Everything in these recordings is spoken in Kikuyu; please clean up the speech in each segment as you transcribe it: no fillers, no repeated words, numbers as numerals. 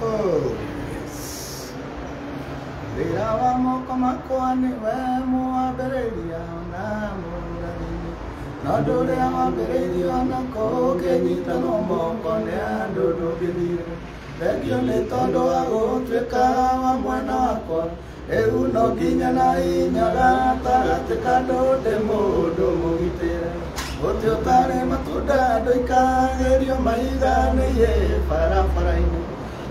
Oh, yes. Wĩra wa moko makwa nĩwe mwambĩrĩria na mũrathimi, no ndũrĩa wambĩrĩirio nako ũkĩnyitanwo moko nĩ andũ ndũngĩthire. Thengio nĩ tondũ wa gũtuĩka wa mwena wakwa, rĩu no nginya na hinya gatagatĩ ka andũ ndĩ mũndũ mũgitĩre. Mũtĩ ũtarĩ matunda ndũikagĩrio mahiga nĩiĩ barabara-inĩ.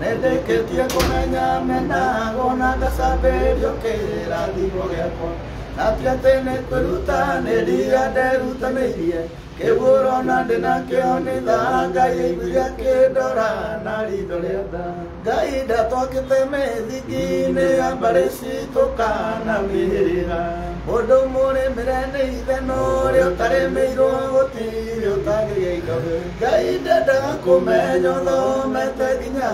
Nĩndĩkĩtie kũmenya menagwo na ngacambĩrio kĩrathimo gĩakwa, na ti atĩ nĩ kwĩrutanĩria nderutanĩirie, kĩu ũrona ndĩ nakĩo nĩ tha Ngai aiguire akĩndora na ritho rĩa tha. Ngai ndatwakĩte mĩthingi-inĩ ya mbarĩ citũ kana mĩhĩrĩga, mũndũ mũrĩmĩre nĩ ithe na ũrĩa ũtarĩmĩirwo gũtirĩ ũtagĩria indo. Ngai ndendaga kũmenya ũthomete nginya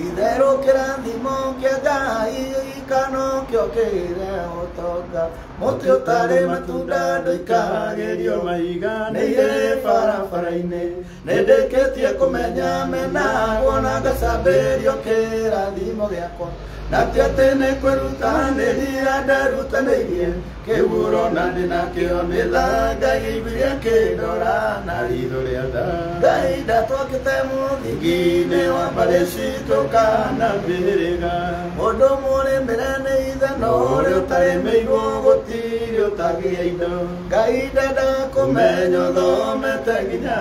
itherũ kĩrathimo kĩa Ngai kana kĩo kĩre ũtonga. Mũtĩ ũtarĩ matunda ndũikagĩrio mahiga nĩiĩ barabara-inĩ. Nĩndĩkĩtie kũmenya menagwo na ngacambĩrio kĩrathimo gĩakwa, na ti atĩ nĩ kwĩrutanĩria nderutanĩirie, kĩu ũrona ndĩ nakĩo nĩ tha Ngai aiguire akĩndora na ritho rĩa tha. Ngai ndatwakĩte mũthingi-inĩ wa mbarĩ citũ kana mĩhĩrĩga, mũndũ mũrĩmĩre nĩ ithe na ũrĩa ũtarĩmĩirwo gũtirĩ ũtagĩa indo. Ngai ndendaga kũmenya ũthomete nginya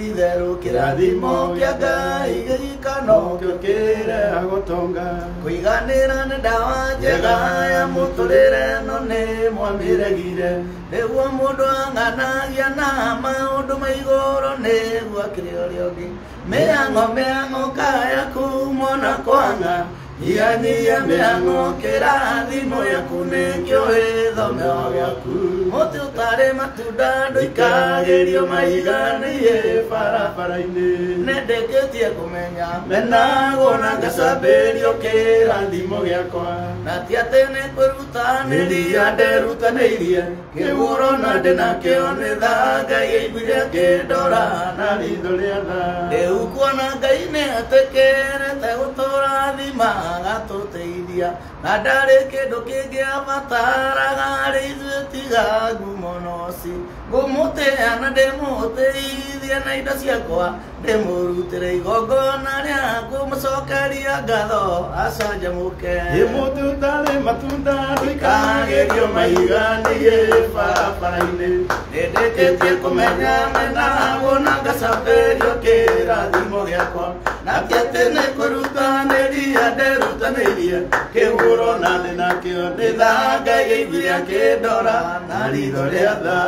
itherũ kĩrathimo kĩa Ngai gĩika nokĩo kĩrehaga ũtonga. Kũiganĩra nĩ ndawa njega ya mũtũrĩre no nĩ mwamĩregire, nĩguo mũndũ ang'anagia na maũndũ ma igũrũ nĩguo akĩrĩ ũrĩa ũngĩ. Mĩang'o mĩang'o kaya kumwo na kwanga, nyihanyihia mĩang'o kĩrathimo gĩaku nĩkĩo gĩthomeo gĩaku. Mũtĩ ũtarĩ matunda ndũikagĩrio mahiga nĩiĩ barabara-inĩ. Nĩndĩkĩtie kũmenya menagwo na ngacambĩrio kĩrathimo gĩakwa, na ti atĩ nĩ kwĩrutanĩria nderutanĩirie, kĩu ũrona ndĩ nakĩo nĩ tha Ngai aiguire akĩndora na ritho rĩa tha. Rĩu kuona Ngai nĩ etĩkĩrĩte gũtũrathima agatũteithia, na ndarĩ kĩndũ kĩngĩ abataraga harĩ ithuĩ tiga ngumo noci. Ngũmũtĩa na ndĩmũtĩithie na indo ciakwa, ndĩmũrutĩre igongona rĩa kũmũcokeria ngatho acanjamũke. Ĩ mũtĩ ũtarĩ matunda ndũikagĩrio mahiga nĩiĩ barabara-inĩ. Nĩndĩkĩtie kũmenya menagwo na ngacambĩrio kĩrathimo gĩakwa, na ti atĩ nĩ kwĩrutanĩria nderutanĩirie, kĩu ũrona ndĩ nakĩo nĩ tha Ngai aiguire akĩndora na ritho rĩa tha.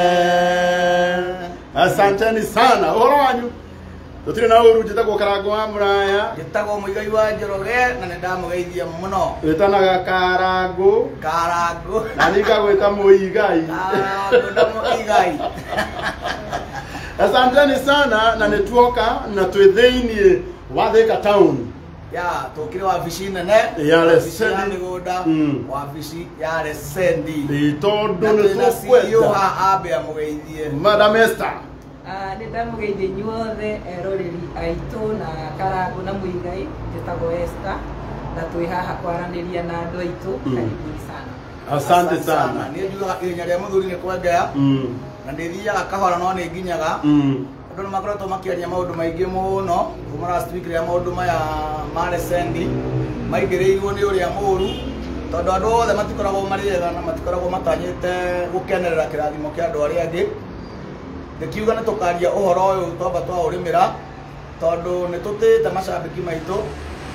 Amen. Asanteni sana. Ũhoro wanyu? Tũtirĩ na ũru, njĩtagwo Karango wa Mũraya. Njĩtagwo Mũigai wa Njoroge na nĩ ndamũgeithia mũno. Wĩtanaga Karango. Karango. Na niĩ ngagwĩta Mũigai. Karango na Mũigai. Asanteni sana na nĩ tuoka na twĩ thĩiniĩ wa Thika town. Ya tũkire wabici nene Ya wabici ya Lesendi. mĩgũnda, wabici ya Lesendi. Ĩ tondũ Na nĩ twĩna CEO tũkwenda haha ambe amũgeithie. Madam Esther. Nĩ ndamũgeithia inyuothe eroreri aitũ na Karango na Mũigai. Njĩtagwo Esther na twĩ haha kwaranĩria na andũ aitũ. Karibuni sana. Asante sana. Niĩ njugaga ihenya rĩa mũthuri nĩ kwengea, na ndĩthiaga kahora no nĩ nginyaga. Andũ nĩ makoretwo makĩaria maũndũ maingĩ mũno kuma last week rĩrĩa maũndũ maya ma Lesendi maingĩrĩirwo nĩ ũrĩa mũũru, tondũ andũ othe matikoragwo marĩ ega na matikoragwo matanyĩte gũkenerera kĩrathimo kĩa andũ arĩa angĩ. Ngĩkiuga nĩ tũkaria ũhoro ũyũ twamba twaũrĩmĩra, tondũ nĩ tũtĩĩte macambĩki maitũ,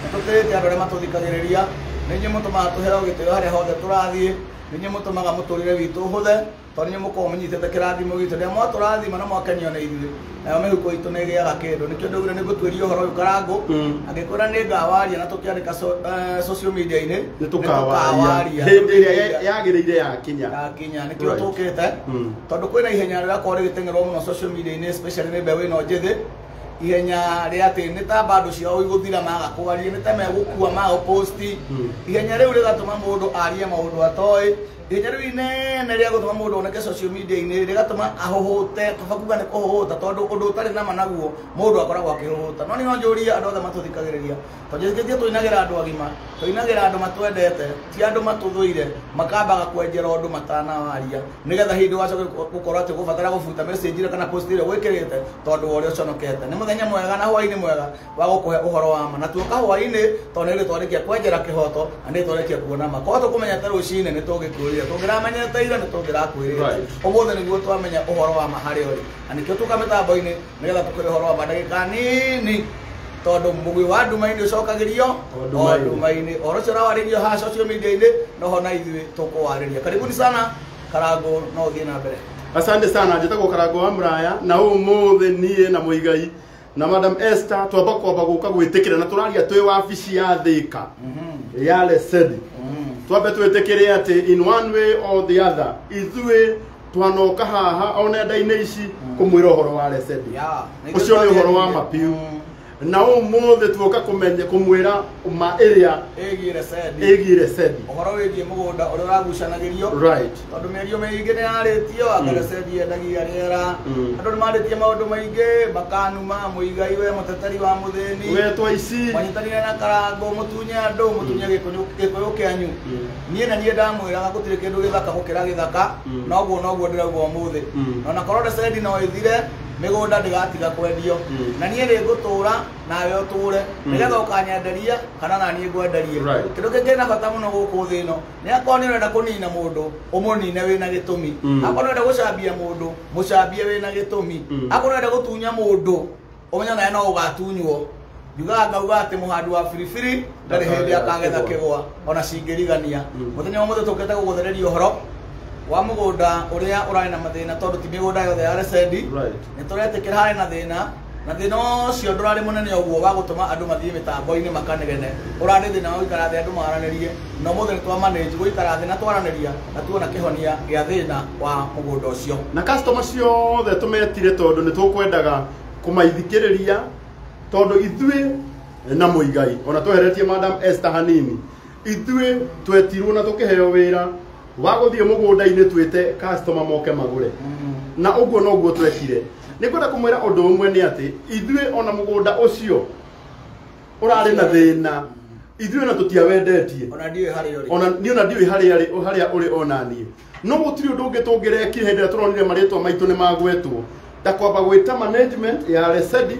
nĩ tũtĩĩte andũ arĩa matũthikagĩrĩria, nĩ inyuĩ mũtũmaga tũheo gĩtĩo harĩa hothe tũrathiĩ, nĩ inyuĩ mũtũmaga mũtũrĩre witũ ũhũthe, tondũ nĩ mũkoragwo mũnyitĩte kĩrathimo gitũ. Rĩrĩa mwatũrathima na mwakenio nĩ ithuĩ, nayo mĩhuko itũ nĩ ĩgĩaga kĩndũ. Nĩkĩo ndaugire nĩ ngũtuĩria ũhoro ũyũ Karango, angĩkwĩra nĩ ngawaria na tũkĩandĩka social media-inĩ, nĩ tũkawaria hĩndĩ ĩrĩa yagĩrĩire yakinya. Yakinya, nĩkĩo tũkĩte, tondũ kwĩna ihenya rĩrakorwo rĩgĩteng'erwo mũno social media-inĩ, especially nĩ mbeũ ĩno njĩthĩ, ihenya rĩa atĩ nĩ ta bado ciao igũthira maga kwaria, nĩ ta megũkua maga post. Ihenya rĩu rĩgatũma mũndũ arie maũndũ atoĩ. Ihenya rĩu inene rĩa gũtũma mũndũ oneke social media-inĩ rĩgatũma ahũhũte, kaba kuga nĩ kũhũhũta tondũ ũndũ ũtarĩ nama naguo mũndũ akoragwo akĩhũhũta. No nĩ no njũrie andũ othe matũthikagĩrĩria, tondũ njĩtĩkĩtie tũinagĩra andũ agima, tũinagĩra andũ matwendete, ti andũ matũthũire, makambaga kwenjera ũndũ matanawaria nĩgetha hĩndĩ wacoke gũkorwo atĩ ũgũbatara gũbuta message ĩrĩa kana post ĩrĩa gwĩkĩrĩte tondũ wa ũrĩa ũconokete. Nĩ mũthenya mwega na hwaĩ-inĩ mwega wa gũkũhe ũhoro wa ma, na tuoka hwaĩ-inĩ tondũ nĩ twarĩkia kwenjera kĩhoto na nĩ twarĩkia kuona ma. Korwo tũkũmenyete rũcinĩ nĩ tũngĩkwĩrire, tũngĩramenyete ira nĩ tũngĩrakwĩrire. Ũmũthĩ nĩguo twamenya ũhoro wa ma harĩa ũrĩ, na nĩkĩo tũka mĩtambo-inĩ nĩgetha tũkũhe ũhoro wa ma ndagĩka nini, tondũ mũgwĩ wa nduma-inĩ ũcokagĩrio o nduma-inĩ. Ũhoro ũcio ũrawarĩrio haha social media-inĩ noho na ithuĩ tũkũwarĩria. Karibuni sana Karangũ, no ũthiĩ na mbere. Asante sana, njĩtagwo Karangũ wa Mũraya na ũmũthĩ niĩ na Mũigai na Madam Esther twamba kwamba gũka gwĩtĩkĩra na tũraria twĩ wabici ya Thika ya Lesedi. Twambe twĩtĩkĩre atĩ in one way or the other ithuĩ twanoka haha o nenda-inĩ ici kũmwĩra ũhoro wa Lesedi. Ũcio nĩ ũhoro wa mapiu. Na ũmũthĩ tuoka kũmenya kũmwĩra ma ĩrĩa ĩgiĩ Lesedi, ũhoro wĩgiĩ mũgũnda ũrĩa ũragucanagĩrio. Right, tondũ mĩario mĩingĩ nĩ yarĩtio anga Lesedi endagia rĩera. Andũ nĩ marĩtie maũndũ maingĩ makanuma Mũigai we mũteteri wa mũthĩni, we twa ici manyitanire na Karangũ mũtunye andũ, mũtunye gĩkũyũ kĩanyu. Niĩ na niĩ ndamwĩraga gũtirĩ kĩndũ gĩthaka gũkĩra gĩthaka, noguo noguo ndĩrauga ũmũthĩ. Na onakorwo Lesedi no ĩthire, mĩgũnda ndĩgatiga kwendio, na niĩ nĩ ngũtũra nawe ũtũre nĩgetha ũkanyenderia kana na niĩ ngwenderie. Kĩndũ kĩngĩ kĩna bata mũno gũkũ thĩ ĩno nĩ akorwo nĩ ũrenda kũnina mũndũ ũmũnine wĩna gĩtũmi, akorwo nĩ ũrenda gũcambia mũndũ mũcambie wĩna gĩtũmi, akorwo nĩ ũrenda gũtunya mũndũ ũmenye nawe no ũgatunywo. Njugaga ngauga atĩ mũhandi wa biribiri ndarĩ hĩndĩ akagetha kĩgwa ona cingĩrigania. Mũthenya wa ũmũthĩ tũkĩte gũgũthereria ũhoro wa mũgũnda ũrĩa ũrarĩ na mathĩna, tondũ ti mĩgũnda yothe ya Lesedi. Nĩ tũretĩkĩra harĩ na thĩna, na thĩna ũcio ndũrarĩ mũnene ũguo wa gũtũma andũ mathiĩ mĩtambo-inĩ makanegene. Ũrarĩ thĩna wa gũikara thĩ andũ maranĩrie, na ũmũthĩ nĩ twamanage gũikara thĩ na twaranĩria na tuona kĩhonia gĩa thĩna wa mũgũnda ũcio. Na customer ciothe tũmetire tondũ nĩ tũkwendaga kũmaithikĩrĩria, tondũ ithuĩ na Mũigai ona tweheretie Madam Esther hanini, ithuĩ twetirwo na tũkĩheo wĩra wa gũthiĩ mũgũnda-inĩ twĩte customer moke magũre, na ũguo noguo twekire. Nĩ ngwenda kũmwĩra ũndũ ũmwe nĩ atĩ ithuĩ ona mũgũnda ũcio ũrarĩ na thĩna ithuĩ ona tũtiawendetie, ona ndiũĩ harĩa ũrĩ, ona niĩ ona ndiũĩ harĩa ũrĩ ona niĩ. No gũtirĩ ũndũ ũngĩ tũngĩrekire hĩndĩ ĩrĩa tũronire marĩtwa maitũ nĩ magwetwo ta kwamba gwĩta management ya Lesedi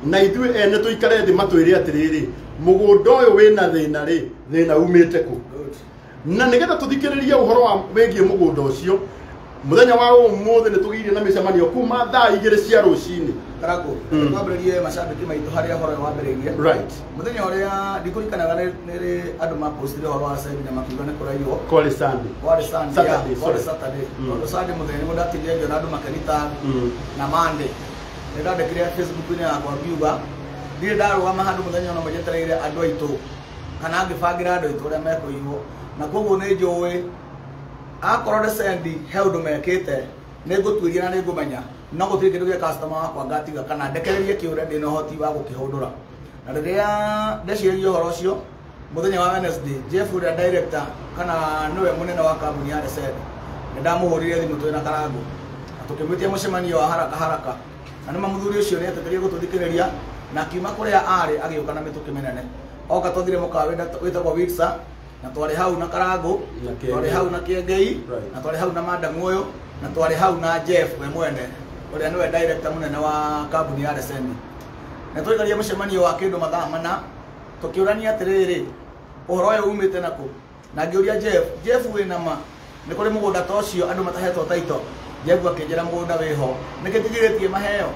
na ithuĩ ene tũikare thĩ matwĩre atĩrĩrĩ, mũgũnda ũyũ wĩna thĩna rĩ, thĩna umĩte kũ? Na nĩgetha tũthikĩrĩrie ũhoro wa wĩgiĩ mũgũnda ũcio, mũthenya wa ũmũthĩ nĩ tũgĩire na mĩcemanio kuma thaa 2 cia rũcinĩ. Karangũ, twambĩrĩrie macambĩki maitũ harĩa ũhoro ũyũ wambĩrĩirie. Right, mũthenya ũrĩa ndikũririkanaga nĩ andũ mapostire ũhoro wa Lesedi na makiuga nĩ kũraiywo. Kwarĩ Sunday. Kwarĩ Sunday, Saturday, kwarĩ Saturday. Tondũ Sunday mũthenya nĩguo ndatindire ngĩona andũ makĩrita na Monday. Nĩ ndandĩkire Facebook-inĩ yakwa ngiuga ndirĩ ndarũgama handũ mũthenya ona ũmwe njetereire andũ aitũ kana ngĩbangĩra andũ aitũ ũrĩa mekũiywo, na koguo nĩ njũĩ akorwo Lesedi he ũndũ mekĩte nĩ ngũtuĩria na nĩ ngũmenya, no gũtirĩ kĩndũ gĩa customer wakwa ngatiga kana ndekererie kĩũre ndĩna ũhoti wa gũkĩhũndũra. Na rĩrĩa ndeciririe ũhoro ũcio mũthenya wa Wednesday, Jeff ũrĩa director kana nĩwe mũnene wa kambuni ya Lesedi nĩ ndamũhũrire thimũ twĩ na Karangũ na tũkĩmwĩtia mũcemanio wa haraka haraka, na nĩma mũthuri ũcio nĩ etĩkĩrire gũtũthikĩrĩria na akiuma kũrĩa arĩ agĩũka na mĩtũkĩ mĩnene. Oka twathire mũkawa wĩtagwo Wiksa, na twarĩ hau na Karangũ, twarĩ hau na Kĩengei, na twarĩ hau na Madam ũyũ, na twarĩ hau na Jeff we mwene ũrĩa nĩwe director mũnene wa kambuni ya Lesedi. Na twaikaria mũcemanio wa kĩndũ mathaa mana tũkĩũrania atĩrĩrĩ, ũhoro ũyũ umĩte nakũ? Na ngĩũria Jeff, Jeff wĩna ma nĩ kũrĩ mũgũnda ta ũcio andũ matahetwo taito? Jeff akĩnjĩra mũgũnda wĩho, nĩkĩ tigirĩtie maheo?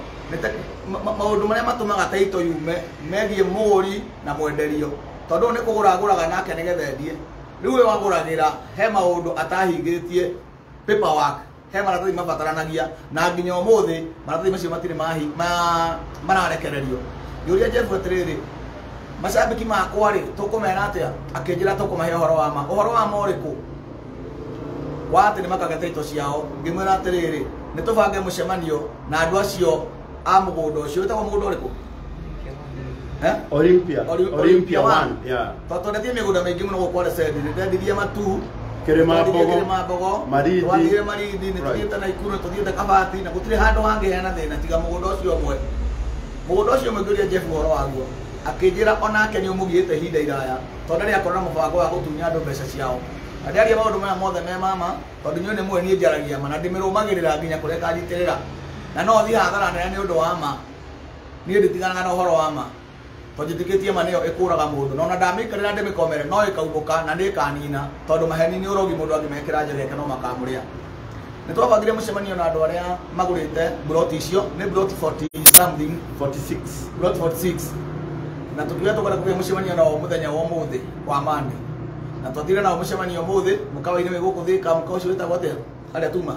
Maũndũ marĩa matũmaga taito yume megiĩ mũgũri na mwenderio, tondũ nĩ kũgũra agũraga nake nĩgetha endie. Rĩu we wagũragĩra he maũndũ atahingĩtie paperwork, he maratathi mabataranagia, na nginya ũmũthĩ maratathi macio matirĩ mararekererio. Ngĩũria Jeff atĩrĩrĩ, macambĩki makwa rĩ tũkũmera atĩa? Akĩnjĩra tũkũmahe ũhoro wa ma. Ũhoro wa ma ũrĩkũ? Wa atĩ nĩ makagĩa taito ciao. Ngĩmwĩra atĩrĩrĩ, nĩ tũbange mũcemanio na andũ acio a mũgũnda ũcio. Wĩtagwo mũgũnda ũrĩkũ? Olympia. Olympia 1. Yeah. Tondũ twendetie mĩgũnda mĩingĩ mũno gũkũ Lesedi. Nĩ ndendirie Matu, Kĩrĩma Mbogo, Marindi. Twathire Marindi, nĩ tũthiĩte Naikuru, nĩ tũthiĩte Kabati, na gũtirĩ handũ hangĩ hena thĩna tiga mũgũnda ũcio ũmwe. Mũgũnda ũcio ũmwe ngĩũria Jeff ũhoro waguo, akĩnjĩra onake nĩ ũmũgiĩte ihinda iraya, tondũ ndarĩ akorwo na mũbango wa gũtunya andũ mbeca ciao. Na ndĩaria maũndũ maya mothe me mama, tondũ inyuĩ nĩ mũĩ niĩ njaragia ma na ndĩmĩrũmagĩrĩra nginya kũrĩa ĩkanjitĩrĩra. Na no thiĩ hathara nene nĩ ũndũ wa ma. Niĩ nditiganaga na ũhoro wa ma, tondũ njĩtĩkĩtie ma nĩyo ĩkũraga mũndũ. Na ona ndamĩikarĩra ndĩmĩkomere no ĩkaumbũka na nĩ ĩkanina, tondũ maheni nĩ ũrogi mũndũ angĩmekĩra njegeke no makamũrĩa. Nĩ twabangire mũcemanio na andũ arĩa magũrĩte mburoti icio, nĩ mburoti 40 something, 46. Mburoti 46. Na tũkiuga tũkwenda kũgĩa mũcemanio nao mũthenya wa ũmũthĩ wa Monday. Na twathire nao mũcemanio ũmũthĩ mũkawa-inĩ wĩ gũkũ Thĩka, mũkawa ũcio wĩtagwo atĩa? Harĩa tuma?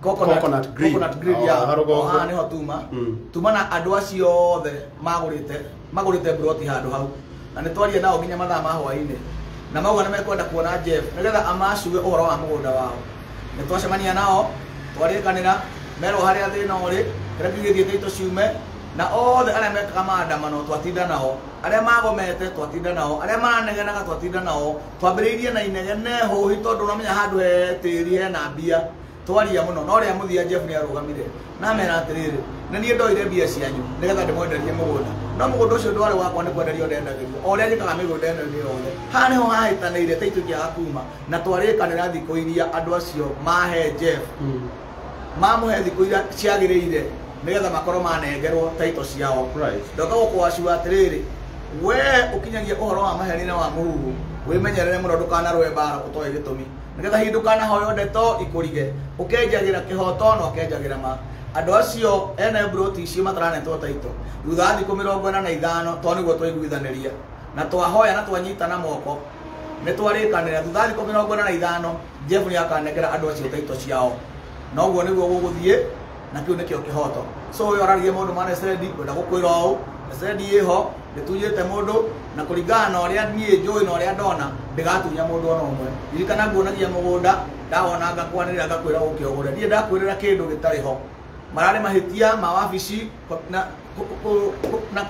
Coconut Grill. Coconut Grill, Oh, ya. harogongo. O haha nĩho tuma. Tuma na andũ acio othe magũrĩte mburoti handũ hau. Na nĩ twaria nao nginya mathaa ma hwaĩ-inĩ. Na mauga nĩ mekwenda kuona Jeff nĩgetha amacue ũhoro wa mũgũnda wao. Nĩ twacemania nao, twarĩkanĩra, merwo harĩa thĩna ũrĩ, kĩrĩa kĩu gĩthiĩte itũ ciume, na othe arĩa mekaga maandamano twatinda nao, arĩa magomete twatinda nao, arĩa maranegenaga twatinda nao, twambĩrĩirie na inegene hũhi tondũ ũramenya handũ he tĩri hena mbia. Twaria mũno, no rĩa mũthia Jeff nĩ arũgamire na amera atĩrĩrĩ, nĩ niĩ ndoire mbia cianyu nĩgetha ndĩmwenderie mũgũnda, no mũgũnda ũcio ndwarĩ wakwa nĩ kwenderio ndendagĩrio, o ũrĩa njĩkaga mĩgũnda ĩno ĩngĩ yothe. Haha nĩho hahĩtanĩire ta itũ ikĩaga kuma, na twarĩkanĩra thikũ iria andũ acio mahe Jeff, mamũhe thikũ iria ciagĩrĩire nĩgetha makorwo manengerwo taito ciao. Ndoka gũkũacua atĩrĩrĩ, we ũkinyagia ũhoro wa maheni na wa mũhuhu, wĩmenyerere mũno ndũkanarũe mbara ũtoĩ gĩtũmi, nĩgetha hihi ndũkanahoywo ndeto ikũrige, ũkenjagĩra kĩhoto na ũkenjagĩra ma. Andũ acio ene mburoti icio mataranetwo taito thutha wa thikũ 45 to nĩguo twaiguithanĩria na twahoya na twanyitana moko, nĩ twarĩkanĩra thutha wa thikũ 45 Jeff nĩ akanengera andũ acio taito ciao, na ũguo nĩguo gũgũthiĩ, na kĩu nĩkĩo kĩhoto. So ũyũ araririe maũndũ ma Lesendi, ngwenda gũkwĩra ũũ, Lesendi ĩho, ndĩtunyĩte mũndũ, na kũringana na ũrĩa niĩ njũĩ na ũrĩa ndona, ndĩgatunya mũndũ ona ũmwe. Ririkana nguonagia mũgũnda, ndawona ngakwanĩrĩra ngakwĩra ũke ũgũre. Niĩ ndakwĩrĩra kĩndũ gĩtarĩ ho. Mararĩ mahĩtia ma wabici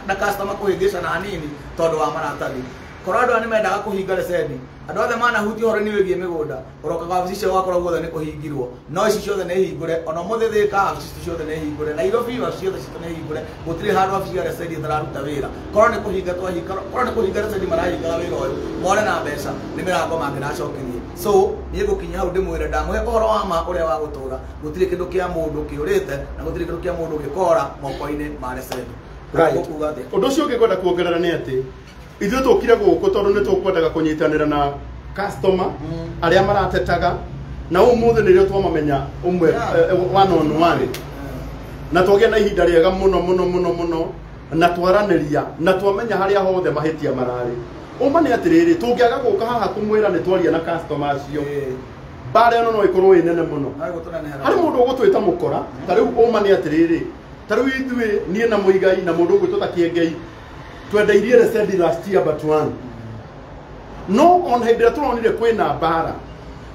na customer kũhĩngĩcana hanini tondũ wa maratathi. Korwo andũ aya nĩ mendaga kũhinga Lesendi, andũ othe manahutia ũhoro-inĩ wĩgiĩ mĩgũnda, ũrokaga wabici cio ũgakora guothe nĩ kũhingirwo, no ici ciothe nĩ hingũre. Ona ũmũthĩ Thĩka wabici citũ ciothe nĩ hingũre, Nairobi wabici ciothe citũ nĩ hingũre, gũtirĩ handũ wabici ya Lesendi ĩtararuta wĩra. Korwo nĩ kũhinga twahinga, korwo nĩ kũhinga Lesendi marahingaga wĩra ũyũ, more na mbeca, nĩ mĩrango mangĩracokirie. So niĩ ngũkinya hau ndĩmwĩre ndamũhe ũhoro wa ma ũrĩa wa gũtũra, gũtirĩ kĩndũ kĩa mũndũ kĩũrĩte na gũtirĩ kĩndũ kĩa mũndũ gĩkora moko-inĩ ma Lesendi. Gũkuga atĩa? Ũndũ ũcio ũngĩ ngwenda kuongerera nĩ atĩ ithuĩ tũkire gũkũ tondũ nĩ tũkwendaga kũnyitanĩra na customer arĩa maratetaga, na ũmũthĩ nĩrĩo twamamenya ũmwe, one on one, na twagĩa na ihinda rĩega mũno mũno mũno mũno, na twaranĩria na twamenya harĩa hothe mahĩtia mararĩ. Ũma nĩ atĩrĩrĩ, tũngĩaga gũka haha kũmwĩra nĩ twaria na customer acio, mbara ĩno no ĩkorwo ĩ nene mũno. Harĩ mũndũ ũgũtwĩta mũkora, ta rĩu ũma nĩ atĩrĩrĩ, ta rĩu ithuĩ niĩ na Mũigai na mũndũ ũgwĩtwo ta Kĩengei twendeirie Lesendi last year but one. No on hĩndĩ ĩrĩa tũronire kwĩna mbara,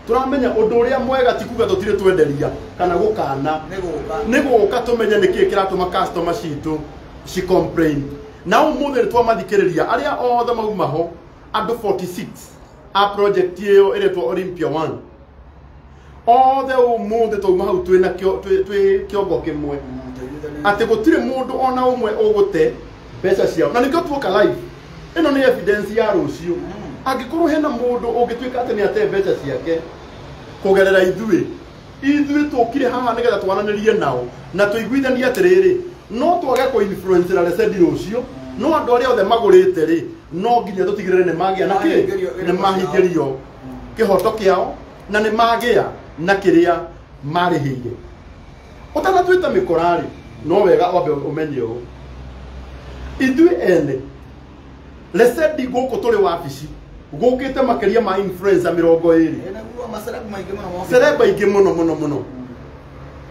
tũramenya ũndũ ũrĩa mwega ti kuga tũtirĩ twenderia kana gũkana, nĩ gũka tũmenye nĩkĩĩ kĩratũma customer citũ ci complain. Na ũmũthĩ nĩ twamathikĩrĩria arĩa othe mauma ho, andũ 46 a project ĩyo ĩretwo Olympia 1, othe ũmũthĩ twauma hau twĩna twĩ kĩongo kĩmwe atĩ gũtirĩ mũndũ ona ũmwe ũgũte mbeca ciao, na nĩkĩo tuoka live. Ĩno nĩ evidence ya rũciũ. Angĩkorwo hena mũndũ ũngĩtuĩka atĩ nĩ ate mbeca ciake kũgerera ithuĩ, ithuĩ tũkire haha nĩgetha twaranĩrie nao na tũiguithanie atĩrĩrĩ, no twage kũ-influence Lesendi rũciũ, no andũ arĩa othe magũrĩte rĩ, no nginya tũtigĩrĩre nĩ magĩa na kĩ, nĩ mahingĩrio kĩhoto kĩao na nĩ magĩa na kĩrĩa marĩhĩire. Ũtanatuĩte mĩkora rĩ, no wega wambe ũmenye ũũ, ithuĩ ene Lesendi gũkũ tũrĩ wabici gũkĩte makĩria ma influencer 20, celeb aingĩ mũno mũno mũno.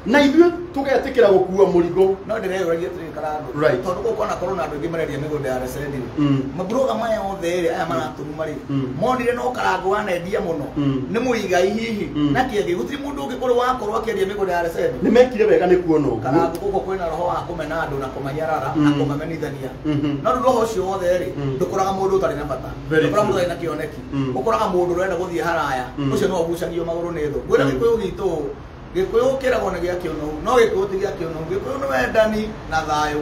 Na ithuĩ tũgetĩkĩra gũkua mũrigo. No ndĩreyũragia atĩrĩrĩ Karangũ, Right. tondũ gũkũ ona korwo na andũ aingĩ marendia mĩgũnda ya Lesendi rĩ, maburoga maya othe rĩ, aya maratũruma rĩ, monire no Karangũ wanendia mũno, nĩ Mũigai hihi, na kĩengĩ gũtirĩ mũndũ ũngĩ ũrĩ wakorwo akĩendia mĩgũnda ya Lesendi. Nĩ mekire wega nĩ kuona ũguo. Karangũ gũkũ kwĩna roho wa kũmena andũ na kũmanyarara na kũmamenithania. No rĩu roho ũcio wothe rĩ, ndũkoraga mũndũ ũtarĩ na bata, Very ndũkoraga mũndũ true. ũtarĩ na kĩoneki, ũkoraga mũndũ ũrenda gũthiĩ haraya, ũcio nĩwe ũgucagio magũrũ nĩ thũ. Ngwĩra Gĩkũyũ gitũ, Gĩkũyũ kĩragwo nĩ gĩa kĩũnũhu, no Gĩkũyũ ti gĩa kĩũnũhu. Gĩkũyũ nĩ wendani na thayũ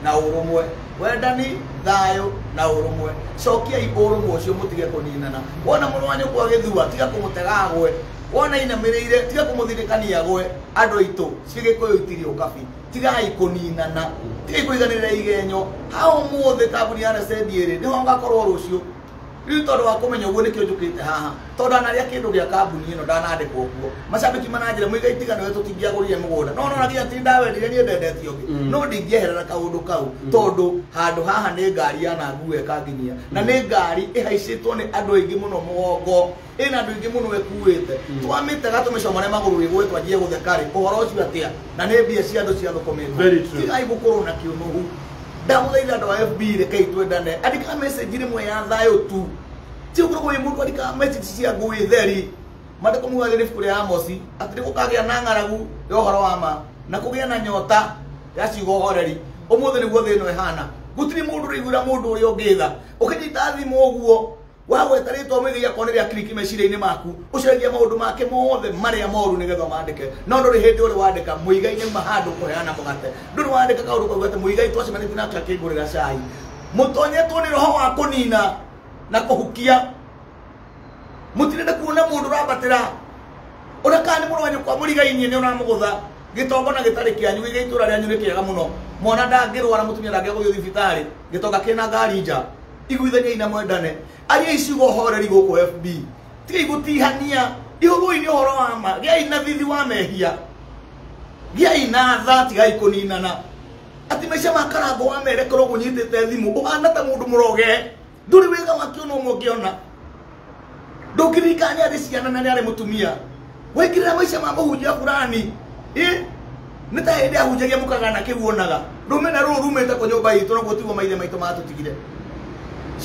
na ũrũmwe. Wendani, thayũ na ũrũmwe. Cokiai ũrũmwe ũcio mũtige kũninana. Wona mũrũ wa nyũkwa agĩthua, tiga kũmũtega agwe. Wona inamĩrĩire, tiga kũmũthirĩkania agwe. Andũ aitũ, ci Gĩkũyũ itirĩ ũkabi. Tigai kũninana. Tigai kũiganĩrĩra igenyo. Ha ũmũthĩ kambuni ya Lesendi ĩrĩ, nĩho ngakorwo rũciũ. Rĩu tondũ wa kũmenya ũguo nĩkĩo njũkĩte haha, tondũ ndanarĩa kĩndũ gĩa kambuni ĩno, ndanandĩkwo kuo. Macambĩki mananjĩra Mũigai tiga nĩwe tũtingĩagũrire mũgũnda. No nona nginya ti ndawendirie niĩ ndendetio ũngĩ. No ndingĩeherera kaũndũ kau, tondũ handũ haha nĩ ngari yananguo ĩkanginyia. Na nĩ ngari ĩhaicĩtwo nĩ andũ aingĩ mũno mũgongo, ĩna andũ aingĩ mũno ĩkuĩte. Twamĩtega tũmĩcomore magũrũ ĩgwe twanjie gũtheka rĩ, ũhoro ũcio atĩa? Na nĩ mbia cia andũ ciathũkũmĩtwo. Very true. Tigai gũkorwo na kĩũnũhu. Ndamũthaitha andũ a FB rekei twendane. Andĩka message rĩmwe ya thayũ tu. Ti ũkoragwo wĩ mũndũ andĩkaga message cia ngũĩ theri. Maandĩko mugaga nĩ ibuku rĩa Amosi atĩ nĩ gũkagĩa na ng'aragu ya ũhoro wa ma na kũgĩa na nyota ya ciugo horeri. Ũmũthĩ nĩguo thĩ ĩno ĩhana. Gũtirĩ mũndũ ũraiguĩra mũndũ ũrĩa ũngĩ tha. Ũkĩnyita thimũ ũguo wagweta rĩtwa Mũigai akorwo nĩ rĩa kiriki meciria-inĩ maku, ũcaragia maũndũ make mothe marĩa moru nĩgetha ũmandĩke. No ndũrĩ hĩndĩ ũrĩ wandĩka Mũigai nĩ ma handũ kũheana mũgate. Ndũrĩ wandĩka kaũndũ kau atĩ Mũigai twacemanĩtie nake akĩngũrĩra cai. Mũtonyetwo nĩ roho wa kũnina na kũhukia. Mũtirenda kuona mũndũ ũrambatĩra. Ona kana nĩ mũrũ wa nyũkwa mũrigainie nĩ ũramũgũtha. Gĩtongo na gĩtarĩ kĩanyu, gĩgĩ itũra rĩanyu nĩ kĩega mũno. Mwana ndangĩrwara, mũtumia ndangĩaga gũthiĩ thibitarĩ. Gĩtonga kĩna ngari nja. Iguithaniai na mwendane. Aria ciugo horeri gũkũ FB. Tigai gũtihania. Ihũrũi nĩ ũhoro wa ma. Gĩai na thithi wa mehia. Gĩai na tha, tigai kũninana. Atĩ maica ma Karangũ wa mere korwo ũnyitĩte thimũ, ũhana ta mũndũ mũroge. Ndũrĩ wĩra wake ona ũmwe ũngĩona. Ndũngĩririkana nĩ arĩ ciana na nĩ arĩ mũtumia. Waingĩrĩra maica ma mũhunjia fulani. Nĩ ta hĩndĩ ahunjagia mũkagana kĩu wonaga. Rũmena rũrũ rumĩte kũ nyũmba itũ noguo tiguo maithe maitũ matũtigire.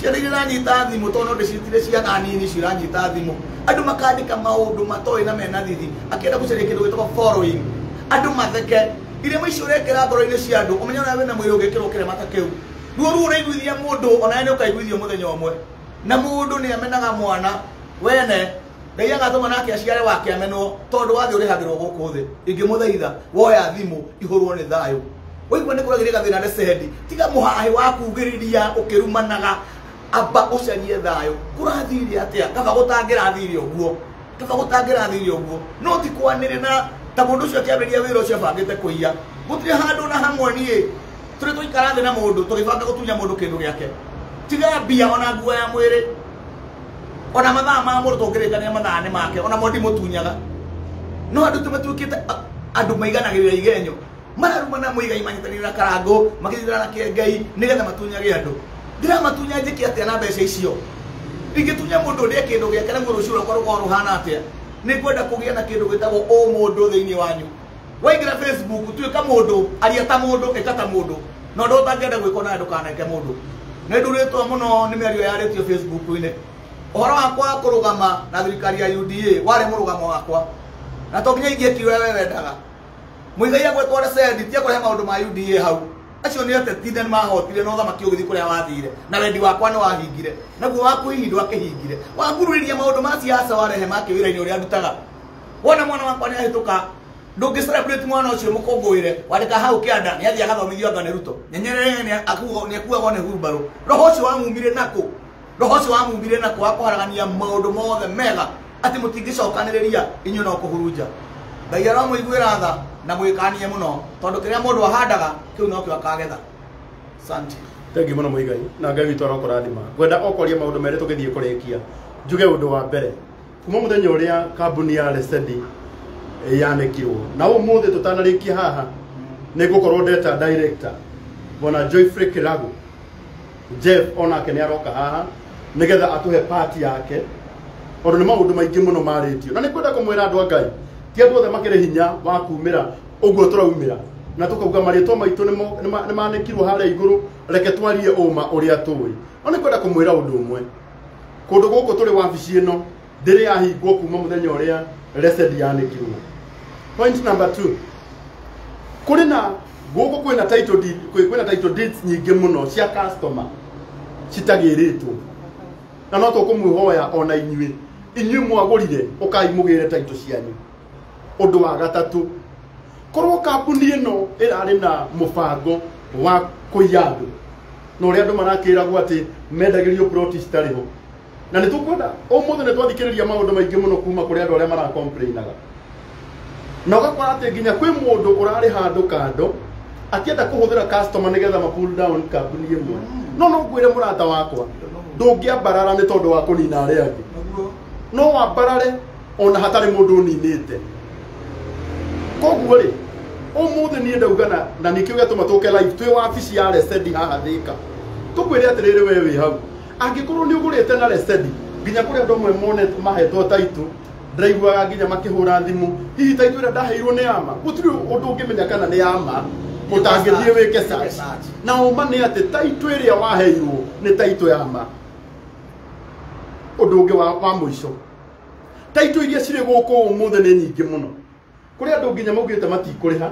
Ciana iria iranyita thimũ tondũ no ndĩciĩtire ciana nini icio iranyita thimũ. Andũ makandĩka maũndũ matoĩ na mena thithi, akĩenda gũcaria kĩndũ gĩtagwo following. Andũ matheke. Irema icio ũrekĩra ngoro-inĩ cia andũ, ũmenye ũrĩa wĩna mwĩrĩ ũngĩkĩrwo kĩrema ta kĩu. Ruo ruo ũraiguithia mũndũ, onawe nĩ ũkaiguithio mũthenya ũmwe. Na mũndũ nĩ amenaga mwana wene, Ngai agatũma nake aciare wake amenwo, tondũ wathiĩ ũrĩhagĩrwo gũkũ thĩ. Ingĩmũthaitha, woya thimũ, ihũrwo nĩ thayũ. Waigua nĩ kũragĩria gathĩna Lesendi, tiga mũhahĩ wa kugĩrĩria ũkĩrumanaga. Amba ũcarie thayũ. Kũrathire atĩa? Kaba gũtangĩrathire ũguo. Kaba gũtangĩrathire ũguo. No ti kwanĩrĩra ta mũndũ ũcio akĩambĩrĩria wĩra ũcio abangĩte kũiya. Gũtirĩ handũ na hamwe niĩ tũrĩ tũikara thĩ na mũndũ tũgĩbanga gũtunya mũndũ kĩndũ gĩake. Tiga mbia ona nguo ya mwĩrĩ. Ona mathaa ma mũndũ tũngĩrĩkania mathaa nĩ make, ona mo ndimũtunyaga. No andũ tũmatuĩkĩte andũ maiganagĩrĩra igenyo. Mararumana Mũigai manyitanĩire na Karangũ, makĩnyitanĩra na Kĩengei nĩgetha matunyage andũ. Ndĩramatunya njĩke atĩa na mbeca icio? Ingĩtunya mũndũ ndĩe kĩndũ gĩake naguo rũciũ rwakwa rũkorwo rũhana atĩa? Nĩ ngwenda kũgĩa na kĩndũ gĩtagwo ũmũndũ thĩinĩ wanyu. Waingĩra Facebook, tuĩka mũndũ, aria ta mũndũ, ĩka ta mũndũ. Na ũndũ ũtangĩenda gwĩkwo nawe ndũkaneke mũndũ. Nĩ ndurĩtwo mũno nĩ mĩario yarĩtio Facebook-inĩ. Ũhoro wakwa wa kũrũgama na thirikari ya UDA warĩ mũrũgamo wakwa. Na to nginya ingĩekire ũrĩa we wendaga. Mũigai agwetwo Lesendi, tiga kũrehe maũndũ ma UDA hau. Acio nĩ ateti na nĩ mahotire na ũthamaki ũgĩthiĩ kũrĩa wathire. Na wendi wakwa nĩ wahingire. Naguo waku hihi ndwakĩhingire. Wangururirie maũndũ ma siasa warehe ma kĩwĩra-inĩ ũrĩa ndutaga. Wona mwana wakwa nĩ ahĩtũka, ndũngĩ celebrate mwana ũcio mũkũngũĩre, wandĩka hau kĩanda, nĩ athiĩ agathomithio anga nĩ Ruto. Nyenyerere nĩ akuagwo nĩ hurumbarũ. Roho ũcio wamumire nakũ? Roho ũcio wamumire nakũ wa kũharagania maũndũ mothe mega atĩ mũtingĩcokanĩrĩria inyuĩ no kũhurunja. Ngai aromũiguĩra tha na mwĩkanie mũno, tondũ kĩrĩa mũndũ ahandaga kĩu nokĩo akagetha. Asante. Thengiũ mũno Mũigai, na Ngai witũ arokũrathima. Ngwenda okorie maũndũ merĩ tũgĩthiĩ kũrĩkia. Njuge ũndũ wa mbere, kuma mũthenya ũrĩa kambuni ya Lesendi yanĩkirwo, na ũmũthĩ tũtanarĩkia haha, nĩ ngũkorwo ndeta director Bwana Joyfrey Kĩragu. Jeff onake nĩ aroka haha nĩgetha atũhe part yake, tondũ nĩ maũndũ maingĩ mũno marĩtio. Na nĩ ngwenda kũmwĩra andũ a Ngai, ti andũ othe makĩrĩ hinya wa kumĩra Ũguo tũraumĩra na tũkauga marĩtwa maitũ nĩ manĩkirwo harĩa igũrũ, reke twarie ũma ũrĩa tũĩ. No nĩ kwenda kũmwĩra ũndũ ũmwe, kũndũ gũkũ tũrĩ wabici ĩno ndĩrĩ yahingwo kuma mũthenya ũrĩa Lesedi yanĩkirwo. Point number 2, kũrĩ na gũkũ kwĩna title deed, kwĩna title deeds nyingĩ mũno cia customer citagĩrĩtwo, na no tũkũmwĩhoya ona inyuĩ mwagũrire ũkai mũgĩre title cianyu. Ũndũ wa gatatũ, korwo kambuni ĩno ĩrarĩ na mũbango wa kũiya andũ na ũrĩa andũ marakĩragwo atĩ mendagĩrio plot citarĩ ho, na nĩ tũkwenda ũmũthĩ nĩ twathikĩrĩria maũndũ maingĩ mũno kuma kũrĩ andũ arĩa maracomplainaga, na ũgakora atĩ nginya kwĩ mũndũ ũrarĩ handũ kando akĩenda kũhũthĩra customer nĩgetha ma pull down kambuni ĩmwe. No ngwĩre mũrata wakwa, ndũngĩambarara nĩ tondũ wa kũnina arĩa angĩ, no wambarare ona hatarĩ mũndũ ũninĩte. Koguo rĩ, ũmũthĩ niĩ ndauga na nĩkĩo gĩatũma tũke live twĩ wabici ya Lesedi haha Thĩka, tũkwĩre atĩrĩrĩ, we wĩ hau, angĩkorwo nĩ ũgũrĩte na Lesedi, nginya kũrĩ andũ amwe monete mahetwo title, ndĩraiguaga nginya makĩhũra thimũ, hihi title ĩrĩa ndaheirwo nĩ yama? Gũtirĩ ũndũ ũngĩmenya kana nĩ yama ũtangĩthiĩ wĩke search. Na ũma nĩ atĩ title ĩrĩa waheirwo nĩ title ya ma. Ũndũ ũngĩ wa mũico, title iria cirĩ gũkũ ũmũthĩ nĩ nyingĩ mũno. Kũrĩ andũ nginya maugĩte matikũrĩha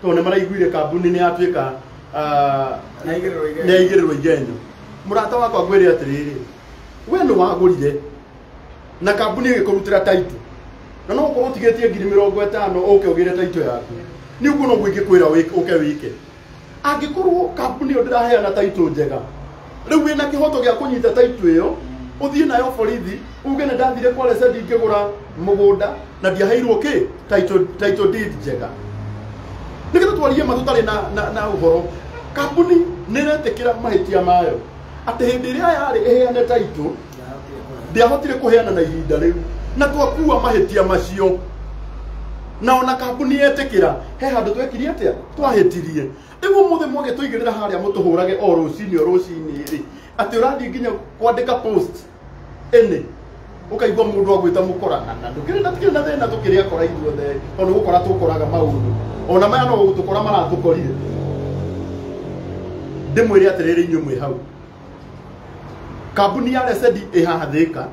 tondũ nĩ maraiguire kambuni nĩ yatuĩka nĩ yaigĩrĩrwo igenyo. Mũrata wakwa ngwĩre atĩrĩrĩ, we nĩ wagũrire na kambuni ĩgĩkũrutĩra title, na no ũkorwo ũtigĩtie 50,000 ũke ũgĩre title yaku, nĩ ũguo noguo ingĩkwĩra ũke wĩke. Angĩkorwo kambuni ĩyo ndĩraheana title njega, rĩu wĩna kĩhoto gĩa kũnyita title ĩyo ũthiĩ nayo borithi uge nĩ ndathire kwa Lesedi ngĩgũra mũgũnda na ndiaheirwo kĩ title deed njega. Nĩgetha twarie ma tũtarĩ na ũhoro, kambuni nĩ ĩretĩkĩra mahĩtia mayo atĩ hĩndĩ ĩrĩa yarĩ ĩheane title ndiahotire kũheana na ihinda rĩu, na twakua mahĩtia macio, na ona kambuni yetĩkĩra he handũ twekire atĩa, twahĩtirie. Rĩu ũmũthĩ mwagĩtũigĩrĩra harĩa mũtũhũrage o rũcinĩ o rũcinĩ rĩ, atĩ ũrathiĩ nginya kwandĩka post ĩnĩ ũkaigua mũndũ agwĩta mũkora, na ndũkĩrĩ na tũkĩrĩ na thĩna tũkĩrĩ akora ithuothe, tondũ nĩ gũkora tũkoraga maũndũ ona maya no gũtũkora maratũkorire. Ndĩmwĩre atĩrĩrĩ inyuĩ mwĩ hau, kambuni ya Lesedi ĩ haha Thĩka,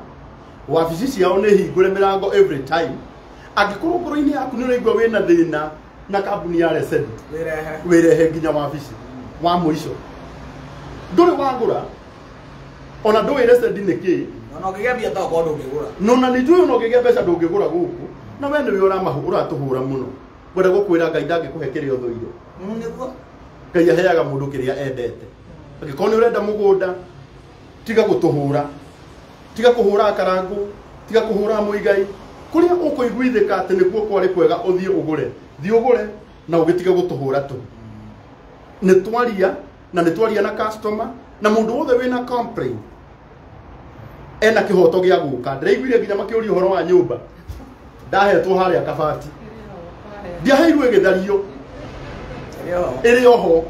wabici ciao nĩ hingũre mĩrango every time. Angĩkorwo ngoro-inĩ yaku nĩ ũraigua wĩna thĩna na kambuni ya Lesedi, wĩrehe nginya wabici. Wa mũico, ndũrĩ wagũra ona ndũĩ Lesedi nĩ kĩĩ, ona ũngĩgĩa mbia ta ũkorwo ndũngĩgũra, no na nĩ njũĩ ona ũngĩgĩa mbeca ndũngĩgũra gũkũ, na we nĩwe ũratũhũra mũno. Ngwenda gũkwĩra Ngai ndangĩkũhe kĩrĩa ũthũire. Nĩguo Ngai aheaga mũndũ kĩrĩa endete. Angĩkorwo nĩ ũrenda mũgũnda, tiga gũtũhũra, tiga kũhũra Karangũ, tiga kũhũra Mũigai, kũrĩa ũkũiguithĩka atĩ nĩkuo kwarĩ kwega ũthiĩ ũgũre, thiĩ ũgũre na ũgĩtige gũtũhũra tũ. Nĩ twaria na nĩ twaria na customer, na mũndũ wothe wĩna complaint ena kĩhoto gĩa gũka. Ndĩraiguire nginya makĩũria ũhoro wa nyũmba ndahetwo harĩa kabati, ndiaheirwo ĩgĩthario, ĩrĩ oho,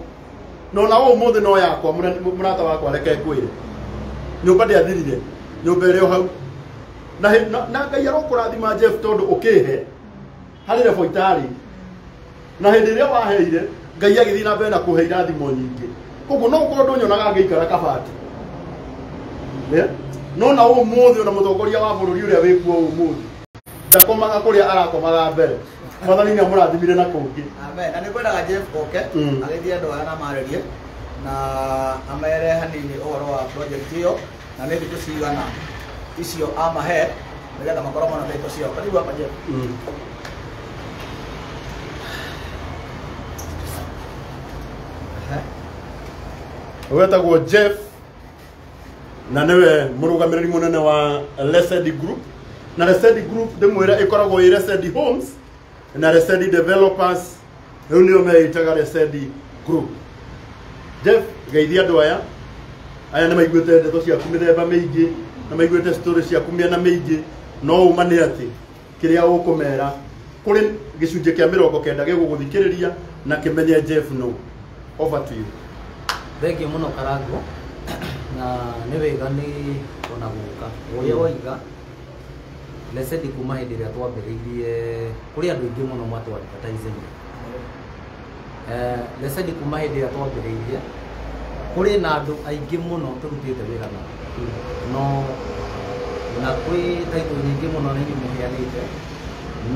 no na ũmũthĩ no yakwa. Mũrata wakwa reke ngwĩre, nyũmba ndĩathirire, nyũmba ĩrĩ o hau, na Ngai arokũrathima Jeff tondũ ũkĩhe harĩ level itarĩ, na hĩndĩ ĩrĩa waheire Ngai agĩthiĩ na mbere na kũhe irathimo nyingĩ. Koguo no ũkorwo ndũnyonaga ngĩikara kabati, no na ũmũthĩ ona mũtongoria wa bũrũri ũrĩa wĩkuo ũmũthĩ ndakomaga kũrĩa arakomaga mbere. Mwathani nĩ amũrathimire na kũngĩ. Amen. Na nĩ ngwendaga Jeff oke agĩthiĩ andũ aya na marĩrie na amere hanini ũhoro wa project ĩyo, na nĩ thikũ cigana icio amahe nĩgetha makorwo mona title ciao. Karibu hapa Jeff. Wetagwo Jeff na nĩwe mũrũgamĩrĩri mũnene wa Lesedi Group. Na Lesedi Group ndĩmwĩre ĩkoragwo ĩ Lesedi Homes na Lesedi Developers, rĩu nĩo meĩtaga Lesedi Group. Jeff, geithia andũ aya. Aya nĩ maiguĩte ndeto ciaku mĩthemba mĩingĩ, na maiguĩte story ciaku mĩena mĩingĩ, no ũma nĩ atĩ kĩrĩa ũkũmera kũrĩ gĩcunjĩ kĩa 90 gĩgũgũthikĩrĩria na kĩmenye Jeff no. Over to you. Thengiũ mũno Karangũ, na nĩ wega nĩ ona gũka ũrĩa woiga Lesedi kuma hĩndĩ ĩrĩa twambĩrĩirie kũrĩ andũ aingĩ mũno matũ advertising Lesedi kuma hĩndĩ ĩrĩa twambĩrĩirie kũrĩ na andũ aingĩ mũno tũrutĩte wĩra nao no na kwĩ taitũ nyingĩ mũno nĩ inyuĩ mũheanĩte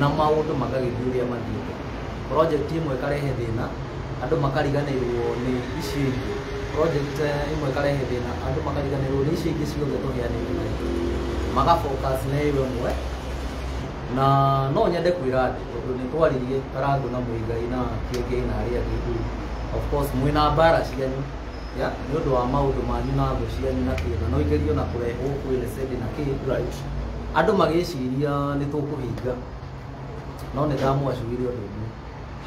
na maũndũ magagĩthiĩ ũrĩa mathiĩte. Project ĩmwe ĩkarehe thĩna, andũ makariganĩrwo nĩ icio ingĩ. Project ĩmwe ĩkarehe thĩna, andũ makariganĩrwo nĩ icio ingĩ ciothe tũheanĩte taitũ, magafocus na ĩyo ĩmwe. Na no nyende kwĩra andũ tondũ nĩ twaririe Karangũ na Mũigai na Kĩengei na arĩa angĩ, of course mwĩna mbara cianyu ya nĩ ũndũ wa maũndũ manyu na thũ cianyu na kĩ, na no igerio na kũrehwo kwĩ Lesedi na kĩ. Andũ magĩciria nĩ tũkũhinga, no nĩ ndamwacugire ũndũ ũmwe,